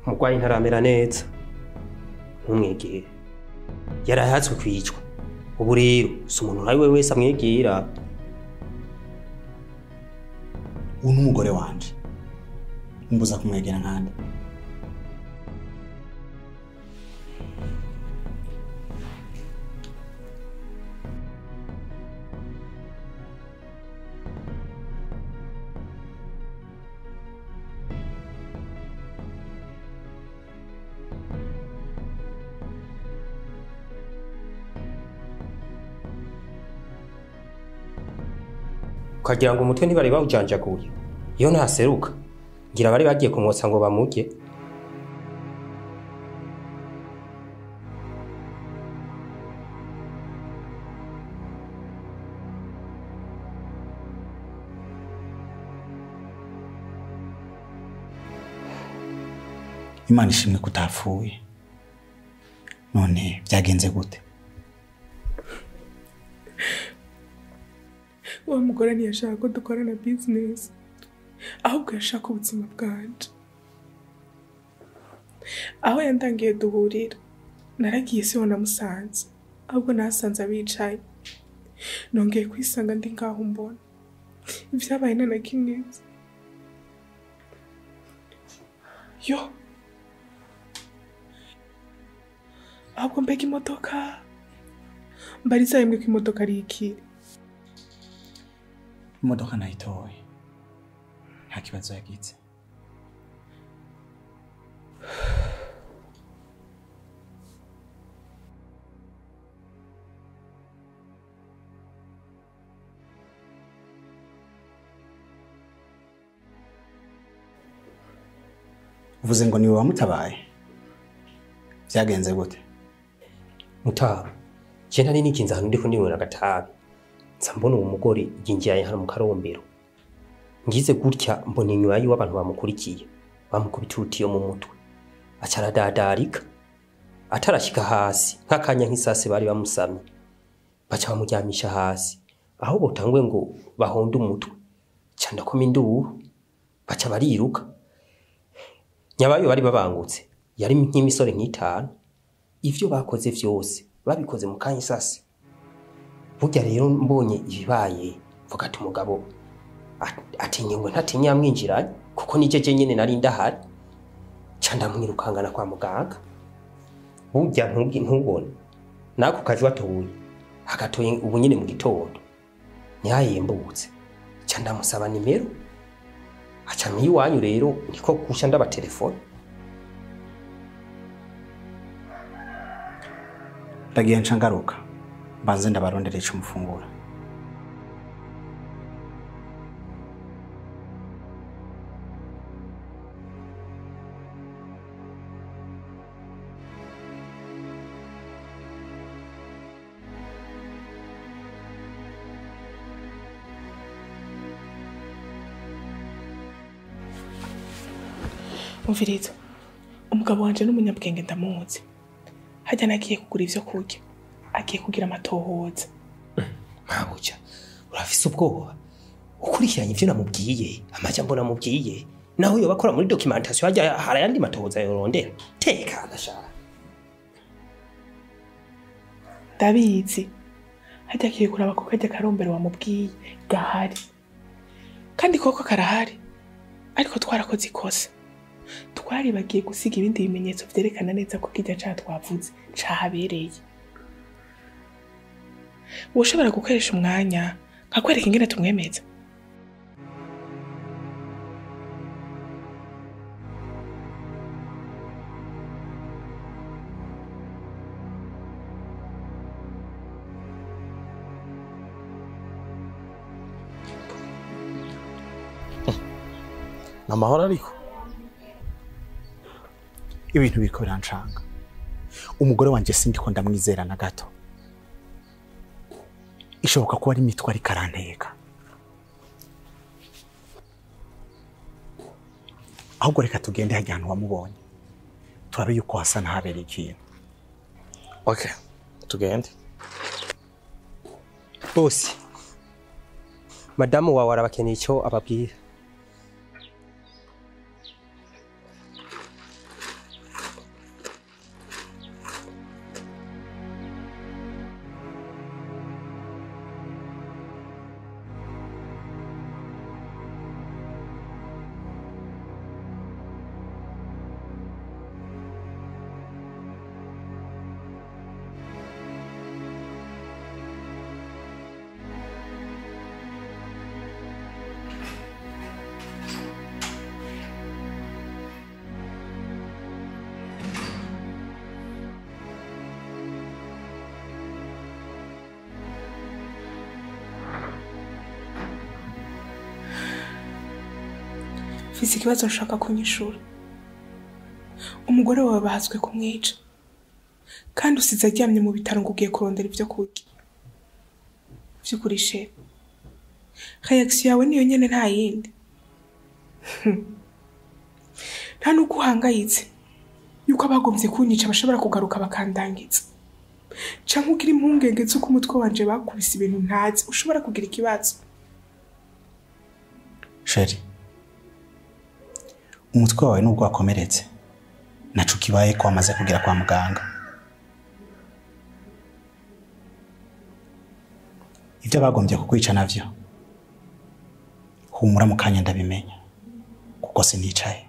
Umurwayi ntaramera neza. Ntumwegere. Yarahatswe kwicwa. Ubu rero si umuntu nkawe wese amwegera. Uyu ni umugore wanje. Mbuza kumwegera nkande. Ukagira ngo umutwe ntibari bawujanjaguye. Iyo ntaseruka ngira bari bagiye kumwotsa ngo bamurye. Imana ishimwe kutapfuye. None byagenze gute? Wa mugore ntiyashaka ko dukorana business, ahubwo yashaka ubuzima bwanje. Aho yandangiye duhurira, naragiye siho namusanze, ahubwo nasanze abicaye. Nongeye kwisanga ndi ngaho mbona ivyabaye nta na kimwe nzi. Yo, ahubwo mbega imodoka, mbariza yemwe ko imodoka ari ikiri. Imodoka nayitoye, nta kibazo yagize. Uvuze ngo niwe wamutabaye? Byagenze gute? Mutaba, je nari nikinze ahantu ndiko ndinywera agatabi. Nza mbona uwo mugore yinjiye hano mu karombero. Ngize gutya mbona inyuma yiwe abantu bamukurikiye, bamukubita urutiyo mu mutwe. Aca aradadarika, atarashika hasi nk'akanya nk'isase bari bamusamye. Baca bamuryamisha hasi, aho botangwe ngo bahonde umutwe. Ca ndakoma induru, baca bariruka. Nyabayo bari babangutse, yari nk'imisore nk'itanu. Ivyo bakoze vyose babikoze mu kanya isase. Burya rero mbonye ibibaye mvuga ati umugabo atinye ngo ntatinye yamwinjiranye, kuko nije nyene nari ndahari. Ca ndamwirukangana kwa muganga. Burya ntubone nako kajwi atoye, agatoye ubu nyene mu gitondo ntiyayembutse. Ca ndamusaba nimero, aca iwanyu rero niko kusha ndabatelefone. Ndagiye nca ngaruka, mbanze ndabarondera ico mufungura. Umviriza, umugabo wanje n'umunyabwenge ndamuzi. Hajya nagiye kugura ivyo kurya, agiye kugira amatohoza. Mabuja, urafise ubwoba ukurikiranye ivyo namubwiye, amajambo namubwiye, naho yoba akora muri documentation hajya hari ayandi matohoza yorondera. Tekana sha. Ndabizi, hajya agiye kuraba ko kajya karombero wamubwiye gahari, kandi koko karahari, ariko twarakoze ikosa. Twari bagiye gusiga ibindi bimenyetso vyerekana neza ko kijya ca twavuze cahabereye. Woshobora gukoresha umwanya nkakwereka ingene tumwemeza? Namahoro ariko ibintu biriko birancanga. Umugore wanje sindiko ndamwizera na gato. Ishoboka ko ari imitwe ariko aranteka. Ahubwo reka tugende hajya ahantu wamubonye, turabe yuko hasa n'ahabereye ikintu. Okay, tugende. Bose, madamu wawe arabakeneye icyo ababwira. Mfise ikibazo nshaka kunyishura. Umugore wawe bahazwe kumwica. Kandi usize aryamye mu bitaro ngo ugiye kurondera ivyo kurya. Vy'ukuri chéri. Reaction yawe niyo nyene nta yindi. Nta nuko uhangayitse yuko abagomvye kunyica bashobora kugaruka bakandangiza. Canke ugira impungenge z'uko umutwe wanje bakubise ibintu ntazi, ushobora kugira ikibazo. Chéri, umutwe wawe nubwo wakomeretse naco kibaye ko wamaze kugera kwa muganga. Ibyo bagombye kukwica navyo humura mu kanya ndabimenya kuko sinicaye.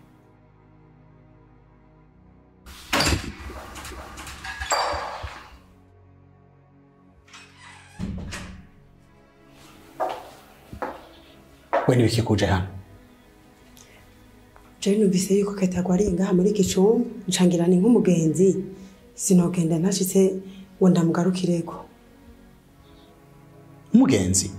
We ntibikikuje hano. Jewe numvise yuko Ketagwa ari ngaha muri iki cumba, ncangira ni nk'umugenzi, sinogenda ntashitse ngo ndamugarukireko. Umugenzi?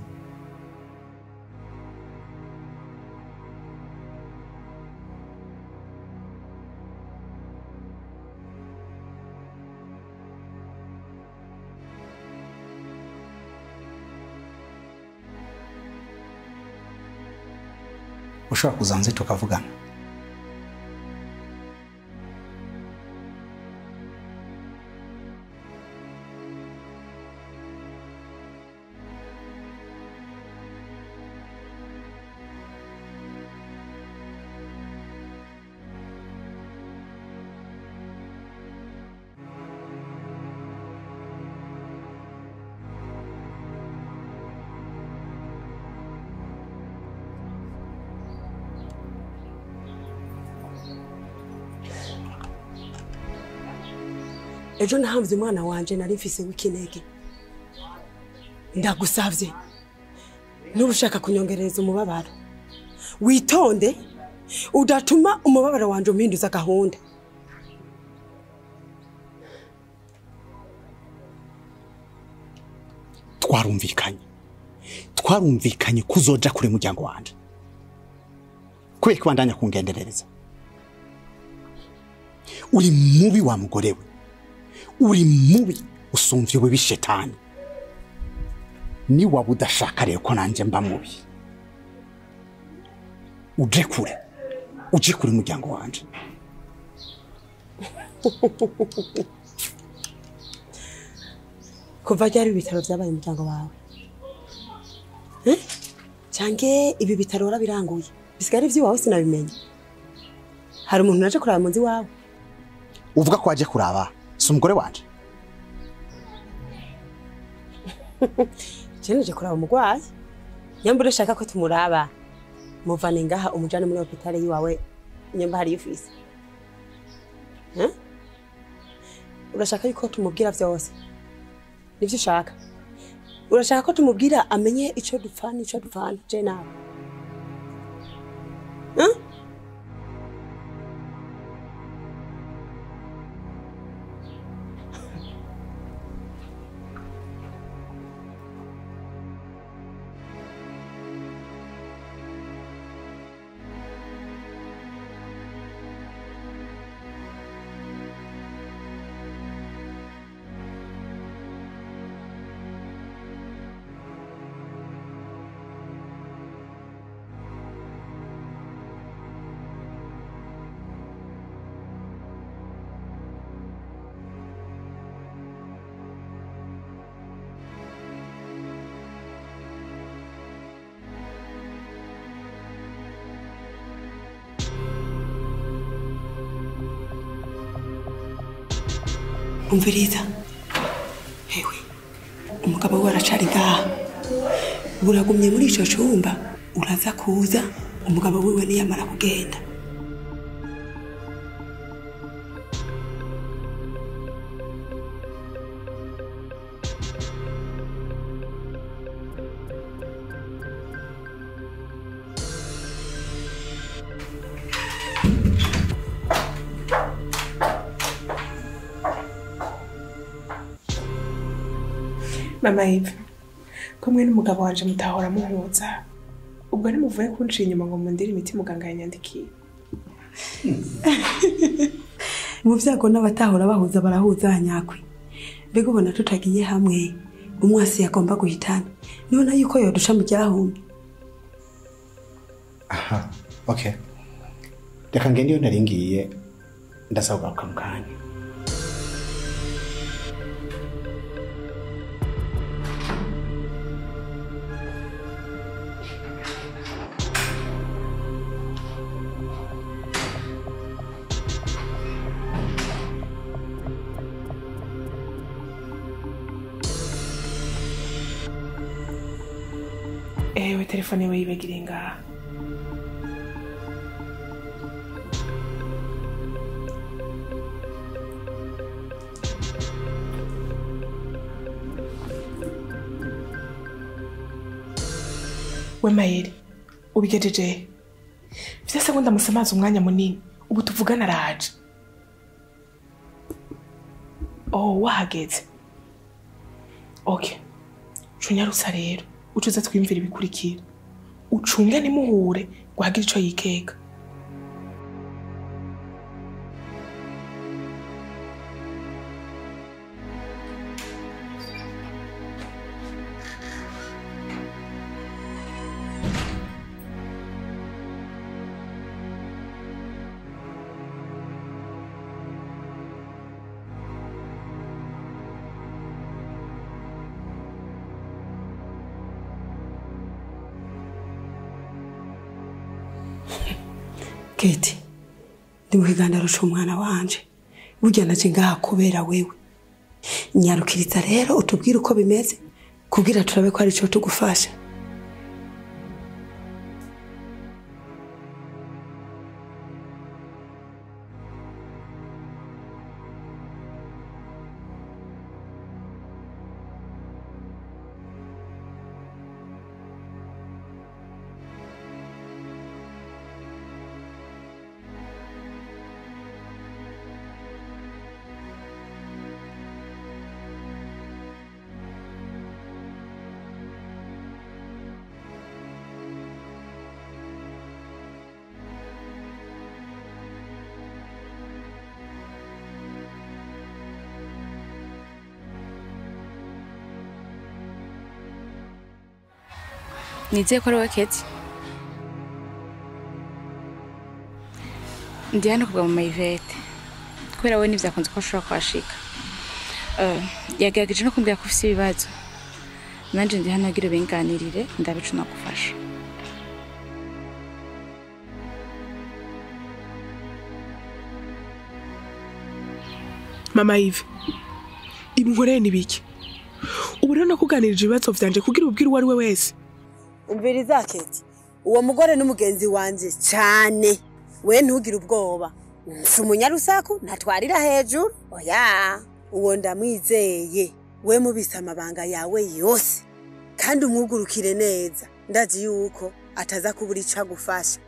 Ushobora kuza hanze tukavugana? Ejo nahamvye umwana wanje nari mfise w'ikinege. Ndagusavye nubushaka kunyongereza umubabaro, witonde udatuma umubabaro wanje umpinduza gahunda. Twarumvikanye kuzoja kure muryango wanje. Kubera ko bandanya kungenderereza. Uri mubi wa mugore we. Uri mubi usumvye we bishetani. Ni waba udashaka rero ko nanje mba mubi. Uje kure. Uje kure muryango wanje. Kuva ryari ibitaro vyabaye umuryango wawe? Eh? Canke ibi bitaro warabiranguye? Bisigara ivy'iwawe sinabimenya. Hari umuntu naje kuraba munzi wawe? Uvuga ko waje kuraba si umugore wanje? Je naje kuraba umugwayi. Nyambura ushaka ko tumuraba, muvane ngaha umujane muri hôpital yiwawe, nyamba hari ufise. Eh? Urashaka yuko tumubwira vyose? Nivyo ushaka? Urashaka ko tumubwira amenye ico dupfana ico dupfana je nawe? Eh? Umviriza. Hewe, umugabo we aracari ngaha. Buragumye muri ico cumba, uraza kuza umugabo wiwe niyamara kugenda. Mama Eve, kumwe n'umugabo wanje mutahora muhuza. Ubwo ntimuvuye kunciye inyuma ngo mundire imiti muganga yanyandikiye. Mu vyago n'abatahora bahuza barahuza nyakwe. Mbega ubona tutagiye hamwe umwasi yagomba guhitana. Nibona yuko yodusha mu ryahumye. Aha, okay. Reka ngende iyo naringiye ndasaba kugaruka mu kanya. Ewe telefone yawe yibagiriye ngaha. We Mayeri, ubigejeje he? Vyase ngo ndamusamaza umwanya munini, ubu tuvugana araje. Oh, wahageze. Okay. Cunyarutsa rero, ucuze twimvira ibikurikira. Ucunge ntimuhure ngo hagire ico yikeka. Kate, ndi mu kiganiro c'umwana wanje. Burya naje ngaha kubera wewe. Nyarukiriza rero utubwire uko bimeze kugira turabe ko ari ico tugufasha. Nizeye ko ari wowe Kate. Ndi hano kubwa mama Yvette. Kubera we ntivyakunze ko ashobora kuhashika. Yagerageje no kumbwira ko ufise ibibazo. Nanje ndi hano kugira ubinganirire ndabe ico nagufasha. Mama Yves, ibinkoreye ni biki? Ubu rero nakuganirije ibibazo vyanje kugira ubwire uwo ari we wese. Umviriza Kate, uwo mugore n'umugenzi wanje cyane. We ntugire ubwoba. Si umunyarusaku ntatwarira hejuru. Oya, uwo ndamwizeye. We mubise amabanga yawe yose. Kandi umwugurukire neza. Ndazi yuko ataza kubura ico agufasha.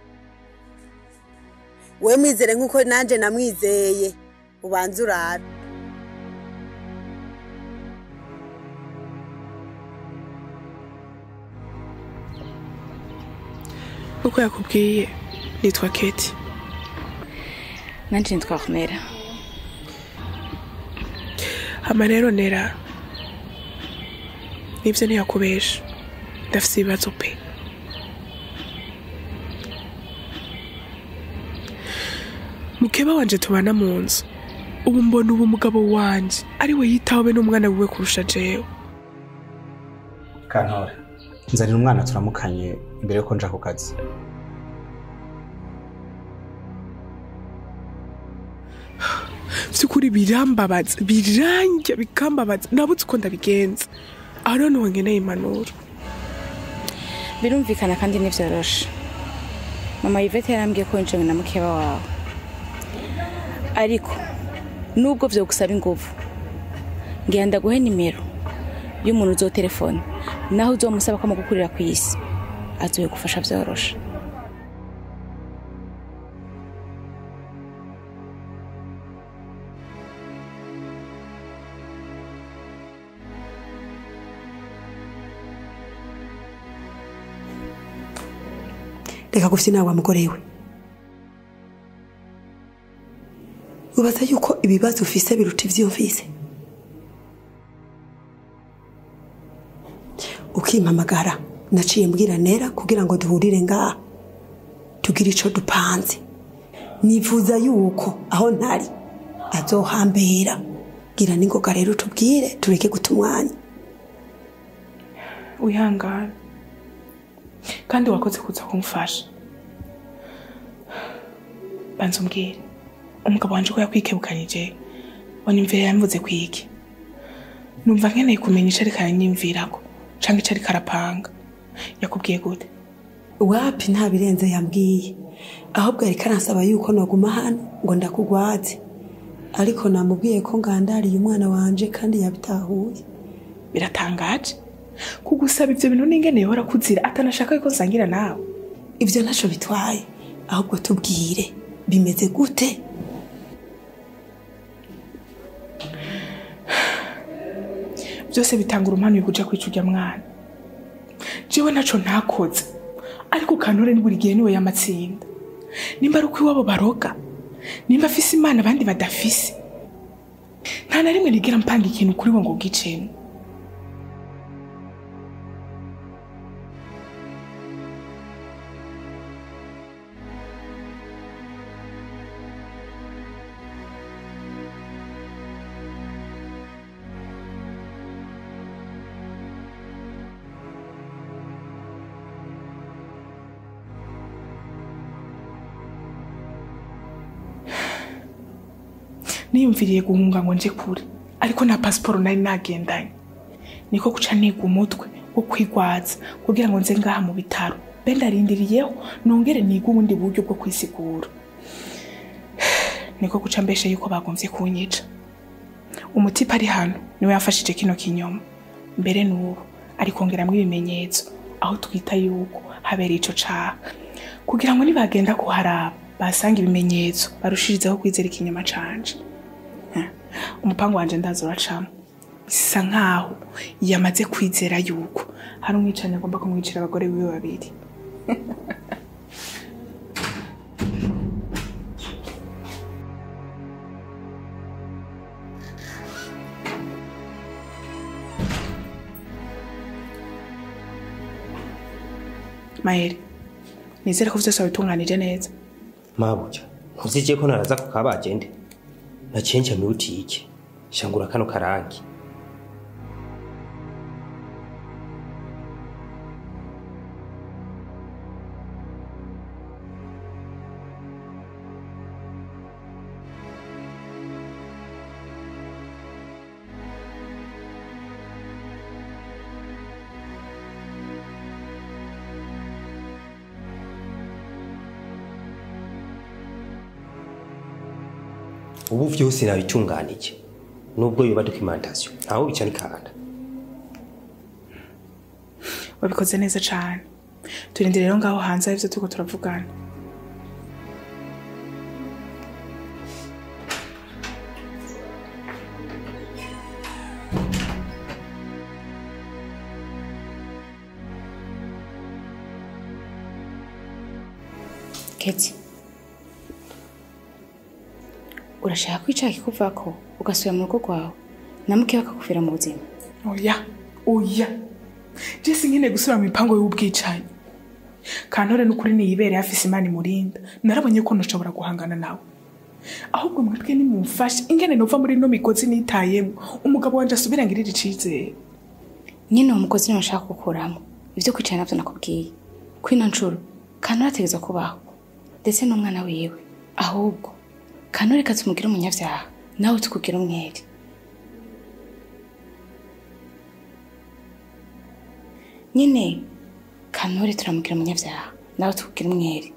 We mwizere nkuko nanje namwizeye. Ubanze urabe. Uko yakubwiye nitwa Kate. Nanje nitwa Nera. Hama rero Nera, nivyo ntiyakubesha, ndafise ibibazo pe. Mukeba wanje tubana mu nzu, ubu mbona ubu mugabo wanje ari we yitaho be n'umwana wiwe kurusha jewe. Kantore, nzanira umwana turamukanye imbere yuko nja ku kazi. Vy'ukuri birambabaza, biranja bikambabaza, nabuze uko ndabigenza. Aho rero niho nkeneye impanuro. Birumvikana kandi ntivyoroshe. Mama Yvette yarambwiye ko winjiranye na mukeba wawe. Ariko nubwo vyogusaba inguvu, ngira ndaguhe nimero y'umuntu uzotelefona, naho uzomusaba ko amugukurira kw'isi, azoyigufasha vyoroshe. Reka gufyina wa mugore we. Ubaza yuko ibibazo ufise biruta ivyo mfise. Ukimpamagara naciye mbwira Nera kugira ngo duhurire ngaha tugire ico dupanze. Nifuza yuko aho ntari azohambera. Gira ningoga rero tubwire tureke guta umwanya. Wihangane kandi wakoze kuza kumfasha. Banza umbwire umugabo wanje ko yakwikebukanije wanyumvira yamvuze kwiki. Numva nkeneye kumenya ico ariko aranyimvirako canke ico ariko arapanga. Yakubwiye gute? Wapi nta birenze yambwiye, ahubwo ariko aransaba yuko noguma hano ngo ndakugwaze, ariko namubwiye ko ngandariye umwana wanje kandi yabitahuye. Biratangaje kugusaba ivyo bintu n'ingene yehora kuzira atanashaka ko nsangira nawe. Ivyo ntaco bitwaye, ahubwo tubwire bimeze gute. Byose bitangura umpanuye kuja kwica urya mwana. Jewe ntaco ntakoze, ariko Kantore ni buri gihe niwe yamatsinda. Nimba ari uko iwabo baroga, nimba afise Imana abandi badafise, nta na rimwe nigera mpanga ikintu kuri we ngo gicemwe. Niyumviriye guhunga ngo nje kure, ariko nta pasiporo nari nagendanye. Niko guca niga umutwe wo kwigwaza kugira ngo nze ngaha mu bitaro. Be ndarindiriyeho nongere niga ubundi buryo bwo kwisigura. Niko guca mbeshe yuko bagomvye kunyica. Umutipa ari hano niwe yafashije kino kinyoma. Mbere n'ubu ari kongeramwo ibimenyetso aho twita yuko habereye ico caha, kugira ngo nibagenda kuharaba basanga ibimenyetso barushirizeho kwizera ikinyoma canje. Umupango wanje ndaza uracamo. Bisa nkaho yamaze kwizera yuko hari umwicanyi agomba kumwicira abagore biwe babiri. Maheri, nizere ko vyose wabitunganije neza. Mabuja, ntuzije ko naraza kukabagende. Nacenja mu butike shangura kano karangi. Ubu vyose nabitunganije nubwo yoba documentation aho bica nikanda. Wabikoze neza cyane. Turindire rero ngaho hanze ivyo turiko turavugana. Keti, urashaka kwicara kikuvako ugasubira mu rugo rwawe na muke bakakuvira mu buzima? Oya, oya. Jesse nkene gusubira mu mipango y'ubwicanyi. Kantore n'ukuri niyibere afise Imana imurinda. Narabonye ko ntushobora guhangana nawe. Ahubwo mwebwe nimumfashe ingene nova muri no migozi nitayemo umugabo wanje asubira ngirira icizere. Nyine uwo mugozi niwe nshaka gukuramo. Ivyo kwicara navyo nakubwiye. Kwino ncuro Kantore ategerezwa kubaho ndetse n'umwana wiwe. Ahubwo Kantore katumugira umunyavyaha nawe tukugira umwere. Nyine Kantore turamugira umunyavyaha nawe tukugira umwere.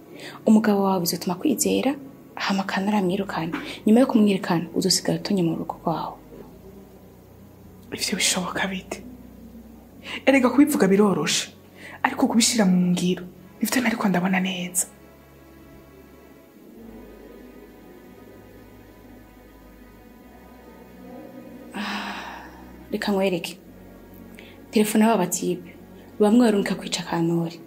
Umugabo wawe bizotuma kwizera hama Kantore amwirukane. Nyuma yo kumwirukana uzosigara utonye mu rugo rwawe. Ivyo bishoboka bite? Erega kubivuga biroroshe, ariko kubishira mu ngiro nivyo nariko ndabona neza. Reka nkwereke telefone y'aba batipe bamwe barunka kwica Kantore